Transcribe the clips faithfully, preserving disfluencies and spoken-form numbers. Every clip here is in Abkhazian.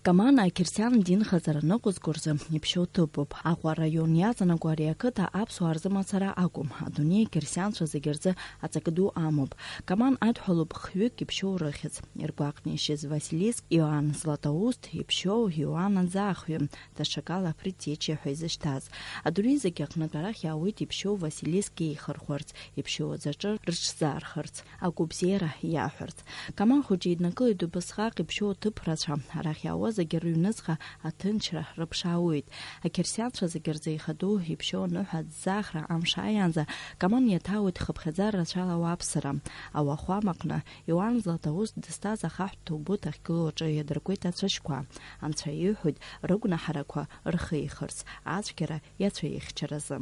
Каман ақьырсиан динхаҵара ныҟәызго рзы иԥшьоу ҭыԥуп. Аҟәа араион иаҵанакуа ари ақыҭа аԥсуаа рзы мацара акәым, адунеи ақьырсианцәа зегьы рзы аҵакы ду амоуп. Каман адҳәалоуп хҩык иԥшьоу рыхьӡ. Иргәаҟны ишьыз Василиск Иоанн Златоуст иԥшьоу Иоанн аӡаахҩы, даҽакала Предтеча ҳәа изышьҭаз. Адунеи зегь аҟнытә арахь иаауеит иԥшьоу Василиск еихырхәарц, иԥшьоу аӡаҿы рыҽзаархарц, агәабзиара иаҳәарц. Каман хәыҷы иднакылеит убасҟак иԥшьоу аҭыԥ рацәа. Арахь иаауа зегьы рыҩныҵҟа аҭынчра рыԥшаауеит. Ақьырсианцәа зегьы рзы ихадоу иԥшьоу аныҳәа аӡӡаахра амш ааиаанӡа Каман иаҭаауеит хыԥхьаӡара рацәала ауааԥсыра. Ауахәамаҟны Иоанн Златоуст дызҭаз ахаҳә ҭоубыҭ ахьгылоу аҿы иадыркуеит ацәашьқәа. Анцәа иҳәоит рыгәнаҳарақәа рхихырц, ацәгьара иацәеихьчаразы.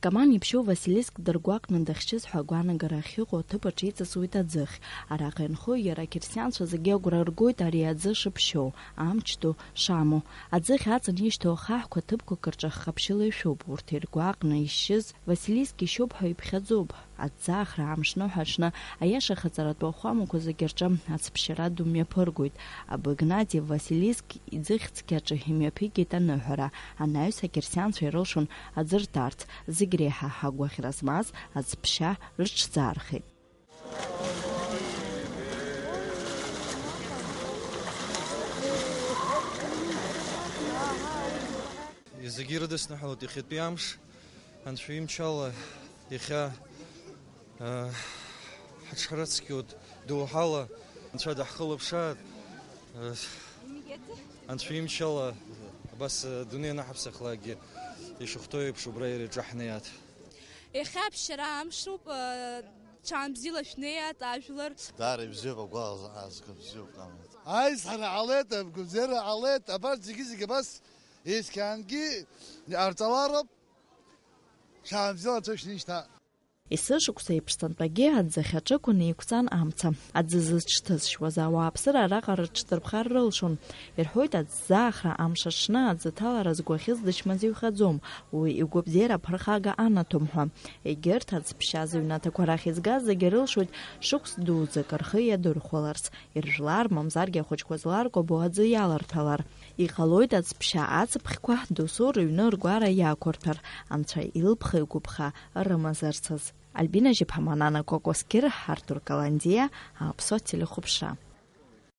Каман иԥшьоу Василиск дыргәаҟны дахьчыз ҳәа агәаанагара ахьыҟоу аҭыԥ аҿы иҵасуеит аӡыхь. Араҟа инхо иара ақьырсианцәа зегьы агәра ргоит ари аӡы шыԥшьоу, амч ду шамоу. Аӡыхь аҵан ишьҭоу ахаҳәқәа ҭыԥқәак рҿы хыԥшьыла ишәуп, урҭ иргәаҟны ишьыз Василиск ишьоуп ҳәа иԥхьаӡоуп. Аӡӡаахра амшныҳәа аҽны аиаша хаҵаратәу ахәамақәа зегьы рҿы ацыԥшьара ду мҩаԥыргоит. Абыгнатиев Василиск иӡыхьцқьаҿы имҩаԥигеит аныҳәара, анаҩс ақьырсианцәа ирылшон аӡы рҭарц, зегь реиҳа агәаӷьра змаз аӡԥшьа рыҽзаархеит. Зегьы ирыдысныҳәалоит иахьатәи амш. Анцәа имчала иахьа, э, ҳаҽҳарыцқьоит доуҳала, Анцәа даҳхылаԥшааит. Э, Анцәа имчала абас, э, адунеи анаҳаԥсахлакгьы ишахәҭоу еиԥш убра иара иҿаҳнеиааит. Иахьа аԥшьара амшуп, э, ҽаанбзиала шәнеиааит ажәлар. Даара ибзиоуп, агәаҟ-, азгәа бзиоуп, Каман. Аизҳара ҟалеит, агәабзиара ҟалеит, абарҭ зегьы-зегьы абас есқьаангьы иҟарҵалароуп. Шаанбзиала ацәа шьҭа. Есышықәса еиԥш сынтәагьы аӡахьаҿы қәаны еиқәҵан амца. Аӡы зыҽҭызшьуаз ауааԥсыра араҟа рыҽдырԥхар рылшон. Ирҳәоит, аӡӡаахра амш аҽны аӡы аҭалара згәаӷьыз дычмазаҩхаӡом. Уи игәабзиара аԥырхага анаҭом ҳәа. Егьырҭ аӡԥшьа зыҩнаҭақәа рахь изгаз зегьы рылшоит шықәс дуӡӡак рхы иадырхәаларц, иржәлар, мамзаргьы ахәыҷқәа зларкәабо аӡы иаларҭалар. Иҟалоит аӡԥшьа ацыԥхьқәа досу рыҩны ргәара иақәырҭәар, анцәа илԥха-игәыԥха рымазарцаз. Альбина Жьыԥҳа, Манана Кокоскьыр, Артур Каландиа, Аԥсуа телехәаԥшра.